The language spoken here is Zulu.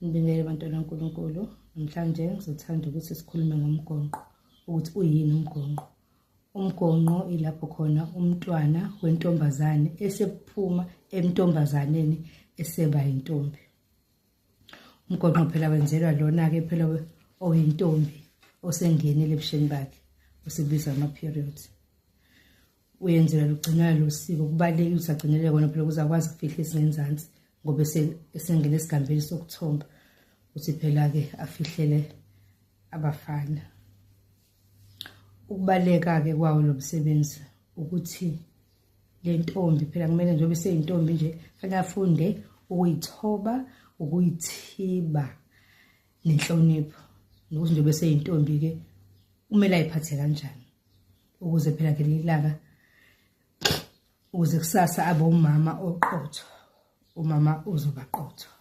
Ngibingelele bantwana kaNkulunkulu. Namhlanje ngizothanda ukuthi sikhulume ngomgonqo, ukuthi uyini umgonqo. Umgonqo ilapho khona umntwana wentombazane esephuma emntombazaneni eseba yintombi. Umgonqo phela wenzelwa lona-ke phela oyintombi osengenile ebusheni bakhe, osekubiza ama-periods. Uyenzelwa lugcinela lo siko, kubalulekile ukuthi agcinele kona phela ukuze akwazi ukufihla isingenzansi ngoba esengena esigambeni sokuthomba, ukuthi phela-ke afihlele abafana. Ukubaluleka-ke kwawo lo msebenzi ukuthi le ntombi phela kumele njengoba iseyintombi nje fanele afunde ukuyithoba, ukuyithiba nenhlonipho, nokuthi njengoba eseyintombi-ke kumele ayiphathe kanjani ukuze phela ngelinye ilanga, ukuze kusasa abe umama oqotho, umama uzoba qotho.